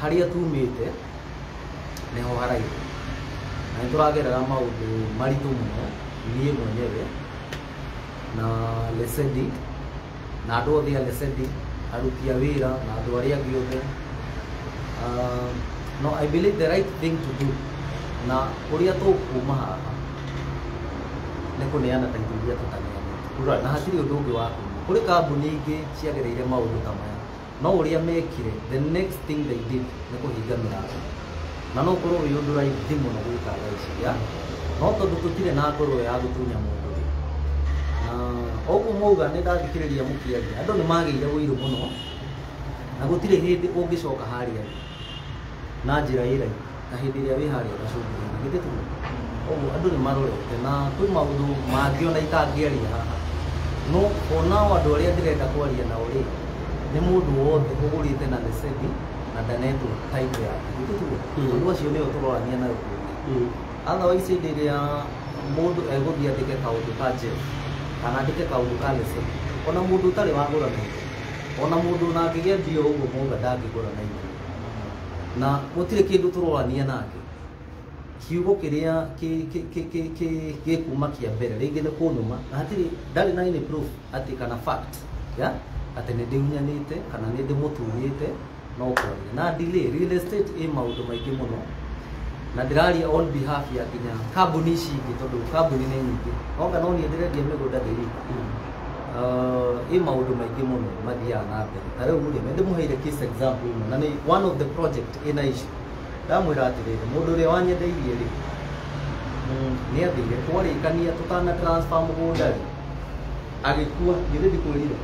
harĩa tumĩte nĩho haraihu na nĩ tũragerera maũndũ maritũ mũno, niĩ mwenyewe na Lesedi na andũ othe a Lesedi, aruti a wĩra na andũ arĩa angĩ othe. No I believe the right thing to do na ũrĩa tũkuma haha nĩ kũneana taitũ iria tũtaneanĩte. Na hatirĩ ũndũ ũngĩ wa kuma. Kũrĩ kambuni ingĩ ciagereire maũndũ ta maya, no ũrĩa mekire, the next thing they did nĩ kũhinga mĩrango, na no ũkorwo wĩ ũndũ raithi mũno gwĩka thaa ici ya, no tondũ tũtirĩ na ngoro ya gũtunya mũndũ rĩ, na ũguo mwauga nĩ ndathikĩrĩria mũkĩaria, andũ nĩ magĩire ũiru mũno na gũtirĩ hĩndĩ ũngĩcoka harĩa na njĩra ĩ raithi ta hĩndĩ ĩrĩa wĩ harĩa gacũmbĩrĩ-inĩ, githĩ tiguo? Ũguo andũ nĩ marorete na kwĩ maũndũ mangĩ ona itangĩaria haha, no onao andũ arĩa ndĩrenda kwaria nao rĩ, nĩ mũndũ wothe ũgũrĩte na Lesedi na ndanetwo title yake, githĩ tiguo? Andũ acio nĩo tũrorania nayo kũrĩa. Otherwise hĩndĩ ĩrĩa mũndũ egũthiĩ andĩke kaũndũ ka Jeff kana andĩke kaũndũ ka Lesedi, ona mũndũ ũtarĩ wagũra na ithuĩ, ona mũndũ ona angĩgĩa mbia ũguo mwauga ndangĩgũra na ithuĩ, na gũtirĩ kĩndũ tũrorania nake. Kiugo kĩrĩa gĩkuma kĩa mbere rĩngĩ nĩ kũnuma, na hatirĩ, ndarĩ na any proof atĩ kana fact ya atĩ nĩ ndĩunyanĩte kana nĩ ndĩmũtunyĩte, no kwaria na delay. Real estate ĩ maũndũ maingĩ mũno, na ndĩraria on behalf ya nginya kambuni ici ingĩ tondũ kambuni nĩ nyingĩ, onga no niĩ ndĩrendia mĩgũnda ndĩ wika. Ĩ maũndũ maingĩ mũno mathiaga na mbere. Ta rĩu rĩ, nĩ ndĩmũheire case example ĩmwe, na nĩ one of the project ĩna issue. Ndamwĩra atĩrĩrĩ, mũndũ ũrĩa wanyendeirie rĩ, nĩ athire twarĩkania tũtana transfer mũgũnda rĩ, agĩkua. Githĩ ndikwĩrire?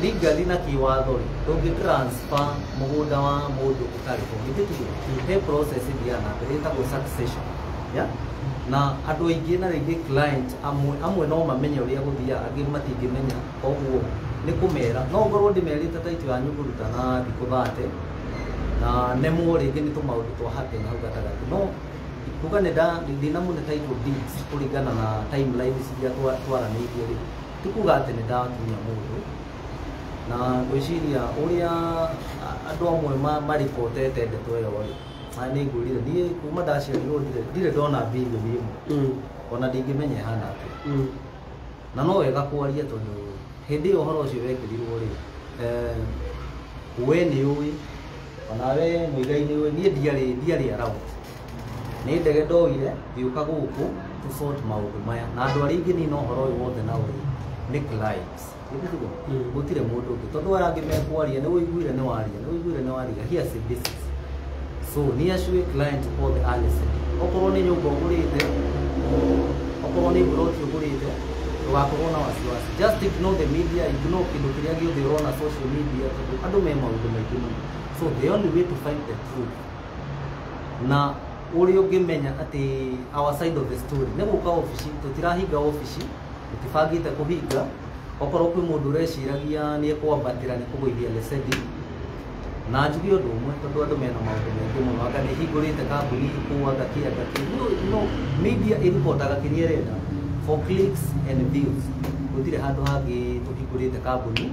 Legally na kĩwatho rĩ, ndũngĩ transfer mũgũnda wa mũndũ ũtarĩ ho, githĩ tiguo? He process ĩthiaga na mbere ĩtagwo succession ya, na andũ aingĩ na rĩngĩ client amwe amwe no mamenye ũrĩa gũthiaga, angĩ matingĩmenya, koguo nĩ kũmera no ngorwo ndĩmerĩte taitũ yanyu ngũruta na thikũ 30 na nemwo rĩngĩ nĩ tũmaũndũ twa happen hau gatagatĩ, no kuga nĩ ndinamũne title deeds kũringana na timelines iria twaranĩirie rĩ, ti kuga atĩ nĩ ndatunya mũndũ. Na ngwĩciria ũrĩa andũ amwe maribotete ndeto ĩyo rĩ, na nĩ ngwĩrire niĩ kuma ndaciarirwo ndirĩ ndona birioni ĩmwe, ona ndingĩmenya ĩhana atĩa. Na no wega kwaria tondũ hĩndĩ ĩyo ũhoro ũcio wekĩrirwo rĩ, we nĩ ũĩ, onawe Mũigai nĩ ũĩ, niĩ ndiarĩ around, nĩ ndege ndoire ngĩũka gũkũ to sort maũndũ maya, na andũ arĩa ingĩ nina ũhoro ũyũ wothe nao rĩ nĩ clients, githĩ tiguo? Gũtirĩ mũndũ ũngĩ, tondũ aya angĩ mekwaria nĩ ũiguire nĩ waria, nĩ ũiguire nĩ waria, here's the basis. So nĩ acio client othe a Lesedi, okorwo nĩ nyũmba ũgũrĩte, okorwo nĩ mburoti ũgũrĩte, ndũgakorwo na wasiwasi, just ignore the media, ignore kĩndũ kĩrĩa gĩothe ũrona social media, tondũ andũ me maũndũ maingĩ mũno. So the only way to find the truth na ũrĩa ũngĩmenya atĩ our side of the story nĩ gũka obici. Tũtirahinga obici, tũtibangĩte kũhinga. Okorwo kwĩ mũndũ ũreciragia nĩ ekwambatĩra nĩ kũgũithia Lesedi, na njuge ũndũ ũmwe, tondũ andũ mena maũndũ maingĩ mũno, anga nĩ hingũrĩte kambuni kũu, anga kĩ, anga kĩ. No media ĩripotaga kĩrĩa ĩrenda for clicks and views. Gũtirĩ handũ hangĩ tũhingũrĩte kambuni.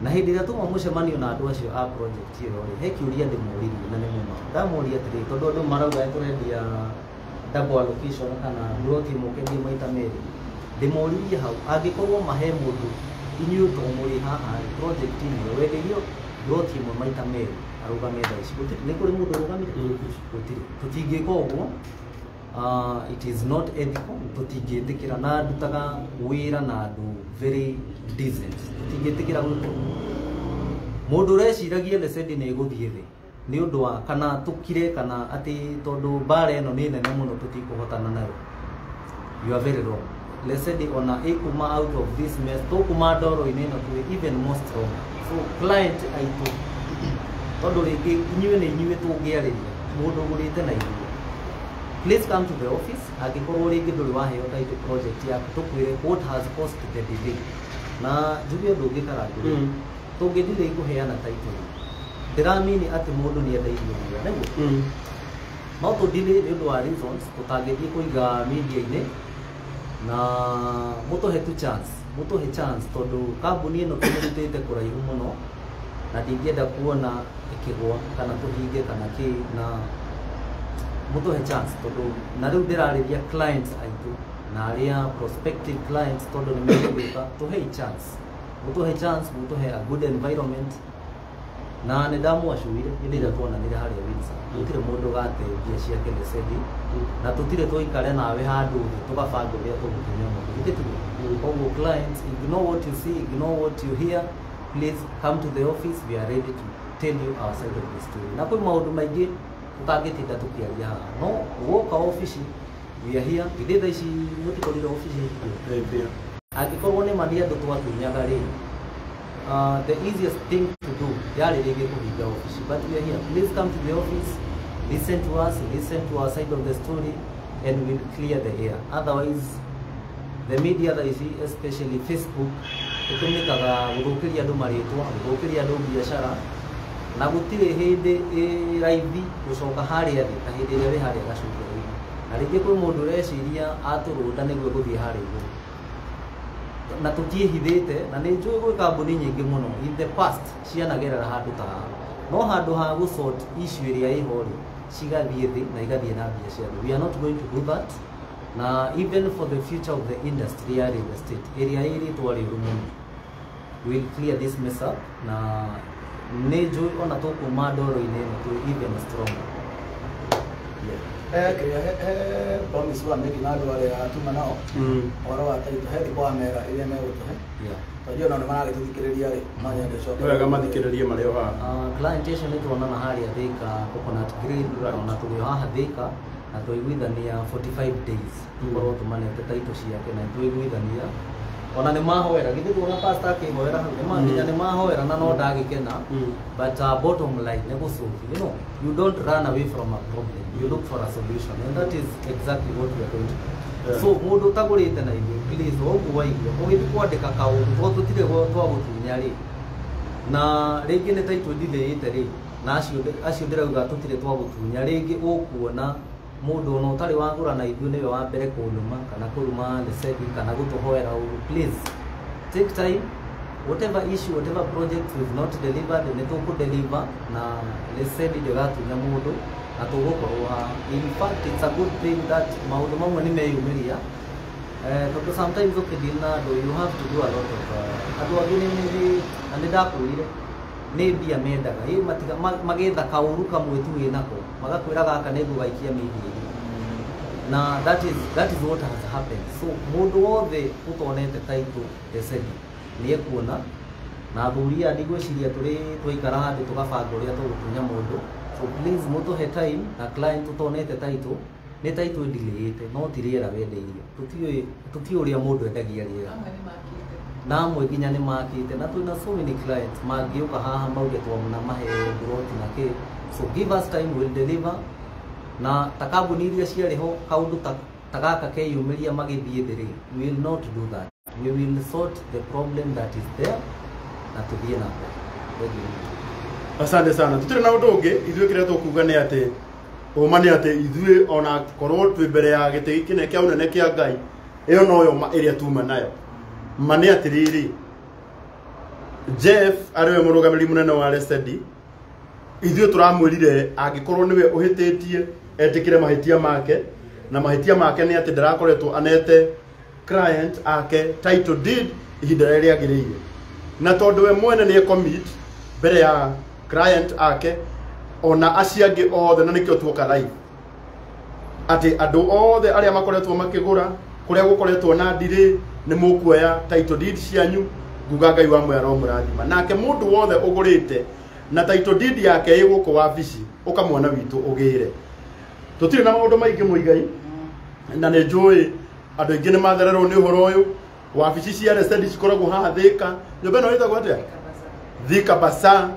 Na hĩndĩ ĩrĩa tuma mũcemanio na andũ acio a project ĩyo rĩ, he kĩũria ndĩmoririe, na nĩ mũma ndamũria atĩrĩ, tondũ andũ marauga nĩ tũrendia double allocation kana plot ĩmwe ũkendia maita merĩ. Ndĩmoririe hau, angĩkorwo mahe mũndũ inyuĩ to mũrĩ haha rĩ, project-inĩ ĩyo wendeirio plot ĩmwe maita merĩ, arũgame thaa ici? Gũtirĩ. Nĩ kũrĩ mũndũ ũrũgamire? Gũtirĩ. Tũtingĩka ũguo. It is not ethical, tũtingĩtĩkĩra, na ndutaga wĩra na andũ very decent, tũtingĩtĩkĩra gwĩka ũguo. Mũndũ ũreciragia Lesedi nĩ ĩgũthiĩ thĩ nĩ ũndũ wa kana tũkire kana atĩ tondũ mbara ĩno nĩ nene mũno tũtikũhotana nayo, you are very wrong. Lesedi ona ĩkuma out of this mess, tũkuma ndoro-inĩ ĩno twĩ even more strong. So client aitũ, tondũ rĩngĩ inyuĩ nĩ inyuĩ tũngĩarĩria mũndũ ũgũrĩte na ithuĩ, please come to the office. Angĩkorwo rĩngĩ ndũrĩ waheo title project yaku, tũkwĩre what has caused the delay. Na njuge ũndũ ũngĩ Karangũ, tũngĩ delay kũheana title, ndĩramini atĩ mũndũ nĩ endairio wĩra nĩguo. No tũ delay nĩ ũndũ wa reasons tũtangĩthiĩ kũiga media-inĩ, na mũtũhe tu chance, mũtũhe chance tondũ kambuni ĩno tũmĩrutĩte kũraihu mũno na ndingĩenda kuona ĩkĩgwa kana tũhinge kana kĩ, na mũtũhe chance tondũ na rĩu ndĩrarĩria clients aitũ na arĩa prospective clients tondũ nĩ megũgĩũka, tũhei chance, mũtũhe chance, mũtũhe a good environment. Na nĩ ndamwacuire hĩndĩ ĩrĩa tuonanire harĩa Windsor, gũtirĩ mũndũ ũgate mbia ciake Lesedi, na tũtirĩ tũikare nawe handũ thĩ tũgabanga ũrĩa tũgũkinya mũndũ, githĩ tiguo? Koguo clients, ignore what you see, ignore what you hear, please come to the office, we are ready to tell you our side of the story. Na kwĩ maũndũ maingĩ tũtangĩtinda tũkĩaria haha, no woka obici, we are here. Githĩ thaa ici mũtikorire obici hingũre? Angĩkorwo nĩ ma nĩ andũ twatunyaga rĩ, the easiest thing to do yarĩ rĩngĩ kũhinga obici, but we are here. Please come to the office, listen to us, listen to our side of the story, and we'll clear the air. Otherwise the media thaa ici, especially Facebook, ĩtũmĩkaga gũthũkĩria andũ marĩtwa, gũthũkĩria andũ biacara, na gũtirĩ hĩndĩ ĩ raithi gũcoka harĩa thĩ ta hĩndĩ ĩrĩa wĩ harĩa gacũmbĩrĩ-inĩ. Na rĩngĩ kwĩ mũndũ ũreciria atũrũnda nĩguo gũthiĩ harĩa igũrũ, na tũtiĩhithĩte, na nĩ njũĩ gwĩ kambuni nyingĩ mũno in the past cianagerera handũ ta haha, no handũ ha gũ sort issue ĩrĩa ĩho rĩ, cigathiĩ thĩ na igathiĩ na mbia cia thĩ. We are not going to do that. Na even for the future of the industry ya real estate ĩrĩa ĩ rĩtwa rĩũru mũno, we'll clear this mess up. Na nĩ njũĩ ona tũkuma ndoro-inĩ ĩno twĩ even stronger. Yeah. He kĩrĩa he promise wa mĩki na andũ arĩa tuma nao ũhoro wa title, he thikũ wa mera ĩrĩa megũtũhe, tondũ ona nĩ maragĩtũthikĩrĩria rĩ, no nyende ũcoke. Wega mathikĩrĩrie marĩ o haha. Client acio nĩ tuonana harĩa Thika Coconut Grill, ona tũrĩ o haha Thika, na twaiguithania 45 days tũkorwo tũmanete title ciake, na twaiguithania ona nĩ mahoera, githĩ tuona pastor akĩhoera hau, nĩ nginya nĩ mahoera na no ndagĩkena. But bottom line nĩ gũcoki, you know, you don't run away from a problem, you look for a solution, and that is exactly what we are going to do. So mũndũ ũtagũrĩte na ithuĩ, please, ũguo waigua ũgĩthiĩ kwandĩka kaũndũ tondũ tũtirĩ twagũtunya rĩ, na rĩngĩ nĩ title ndithĩĩte rĩ, na acio ndĩrauga tũtirĩ twagũtunya, rĩngĩ ũkuona mũndũ ona ũtarĩ wagũra na ithuĩ nĩwe wa mbere kũnuma kana kũruma Lesedi kana gũtũhoera ũru. Please take time, whatever issue, whatever project we've not delivered, nĩ tũkũ deliver, na Lesedi ndĩgatunya mũndũ na tũgũkorwo haha. In fact, it's a good thing that maũndũ mamwe nĩ meyumĩria, tondũ sometimes ũkĩdeal na andũ, you have to do a lot of andũ angĩ nĩ na nĩ ndakwĩrire nĩ mbia mendaga ĩ matiga magetha kaũru kamwe tu wĩnako magakwĩra gaka nĩ ngũgaikia media-inĩ, na that is what has happened. So mũndũ wothe ũtonete title Lesedi nĩ ekuona, na athuri aya ndigwĩciria tũrĩ twaikara handũ tũgabanga ũrĩa tũgũtunya mũndũ. So please mũtũhe time, na client ũtonete title, nĩ title ĩndilayĩte, no ti rĩera wendeirio, tũtiũĩ tũtiũĩ ũrĩa mũndũ endagia rĩera. Amwe nĩ makĩte. Na amwe nginya nĩ makĩte, na twĩna so many clients mangĩũka haha mauge twamuna mahe broti na kĩ. So give us time, we'll deliver. Na ta kambuni iria ciarĩ ho kaũndũ ta gaka keyumĩria magĩthiĩ thĩ rĩ, we will not do that. We will sort the problem that is there na tũthiĩ na mbere. Thank you. Asante sana. Tutirĩ na ũndũ ũngĩ, ithuĩ kĩrĩa tũkuga nĩ atĩ ũma nĩ atĩ ithuĩ ona korwo twĩ mbere ya gĩtĩ kĩnene kĩa ũnene kĩa Ngai, ĩyo noyo ma ĩrĩa tuma nayo. Ma nĩ atĩrĩrĩ, Jeff arĩ we mũrũgamĩrĩri mũnene wa Lesedi, ithuĩ tũramwĩrire angĩkorwo nĩwe ũhĩtĩtie etĩkĩre mahĩtia make, na mahĩtia make nĩ atĩ ndarakoretwo anete client ake title deed ihinda rĩrĩa rĩagĩrĩire, na tondũ we mwene nĩ commit mbere ya client ake ona acio angĩ othe, na nĩkĩo tuoka live atĩ andũ othe arĩa makoretwo makĩgũra kũrĩa gũkoretwo na ndirĩ nĩ mũkuoya title deed cianyu. Nguga Ngai wa mwera mũrathima. Nake mũndũ wothe ũgũrĩte na title deed yake ĩ gũkũ wabici ũka mwana witũ ũgĩre. Tũtirĩ na maũndũ maingĩ Mũigai, na nĩ njũĩ andũ aingĩ nĩ mathererwo nĩ ũhoro ũyũ. Wabici cia Lesedi cikoragwo haha Thika. Nyũmba ĩno ĩtagwo atĩa? Thika Bazaar.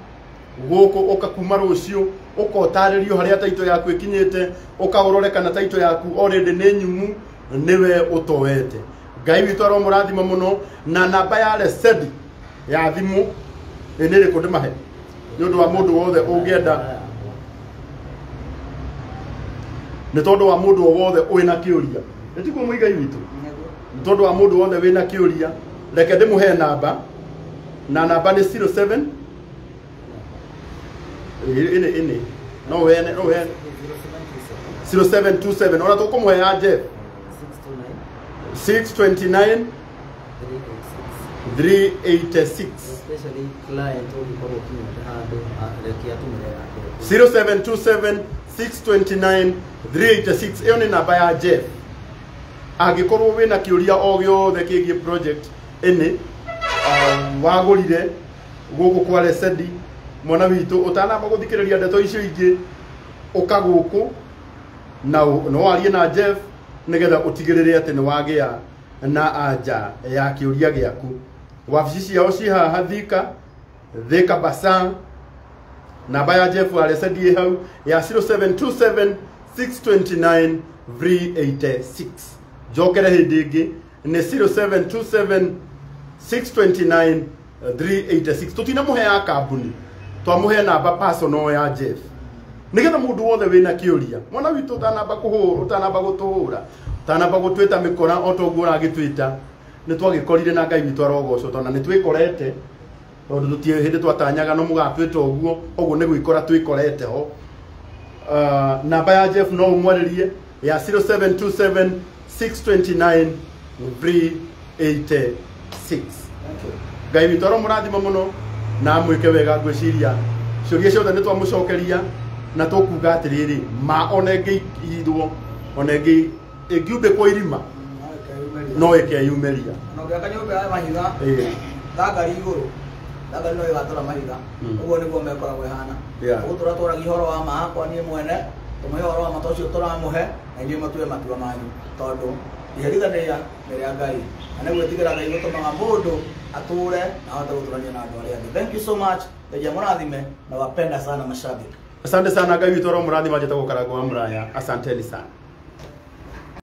Gũkũ ũka kuma rũciũ ũkotarĩrio harĩa title yaku ĩkinyĩte, ũkaũrore kana title yaku already nĩ nyumu nĩwe ũtoete. Ngai witũ aromũrathima mũno. Na namba ya Lesedi ya thimũ nĩ ĩrĩkũ ndĩmahe nĩ ũndũ wa mũndũ wothe ũngĩenda, nĩ tondũ wa mũndũ o wothe wĩna kĩũria. Nĩ tiguo Mũigai witũ? Nĩ tondũ wa mũndũ wothe wĩna kĩũria, reke ndĩmũhe namba, na namba nĩ 07 ĩnĩ no wene no wene 0727 ona tũkũmũhe ya Jeff 629 386. Especially client ũngĩkorwo ũkinyĩte handũ, reke atũmĩre yake. 0727 629 386 ĩyo nĩ namba ya Jeff. Angĩkorwo wĩna kĩũria o gĩothe kĩgiĩ project ĩnĩ wagũrire gũkũ kwa Lesedi, mwana witũ ũtanamba gũthikĩrĩria ndeto icio ingĩ, ũka gũkũ na no warie na Jeff nĩgetha ũtigĩrĩre atĩ nĩ wagĩa na anja ya kĩũria gĩaku. Wabici ciao ci haha Thika, Thika Bazaar. Namba ya Jeff wa Lesedi ĩ hau ya 0727 629 386. Njokere hĩndĩ ĩngĩ nĩ 0727 629 386. Tũtinamũhe ya kambuni, twamũhe namba personal ya Jeff nigetha mũndũ wothe wĩna kĩũria, mwana witũ ũtanamba kũhũra, ũtanamba gũtũhũra, ũtanamba gũtwĩta mĩkora o ta ũguo ũragĩtwĩta, nĩ twagĩkorire na Ngai witũ arogocwo, tondũ nĩ twĩkorete, tondũ tũtirĩ hĩndĩ twatanyaga no mũgatwĩta ũguo, ũguo nĩ gwĩkora twĩkorete ho. Namba ya Jeff no ũmwarĩrie ya 0727 629 386. Ngai witũ aromũrathima mũno na amwĩke wega. Ngwĩciria ciũria ciothe nĩ twamũcokeria na tũkuga atĩrĩrĩ, ma ona ĩngĩirwo, ona ĩngiumbĩkwo irima no ĩkeyumĩria. Na ũngĩaka nyũmba ya mahiga thangari igũrũ, thangari no ĩgatũra mahiga. Ũguo nĩguo mekoragwo ĩhana. Ũguo tũratwaragia ũhoro wa ma hakwa niĩ mwene, tũmũhe ũhoro wa ma ta ũcio tũramũhe, na inyuĩ matue matua manyu, tondũ iherithania nĩ rĩa Ngai, na nĩ gwĩtigĩra Ngai gũtũmaga mũndũ atũre na ahote gũtũrania na andũ arĩa angĩ. Thank you so much. Ngai amũrathime na wapenda sana mashabiki. Asante sana. Ngai witũ aromũrathima. Njĩtagwo Karangũ wa Mũraya. Asanteni sana.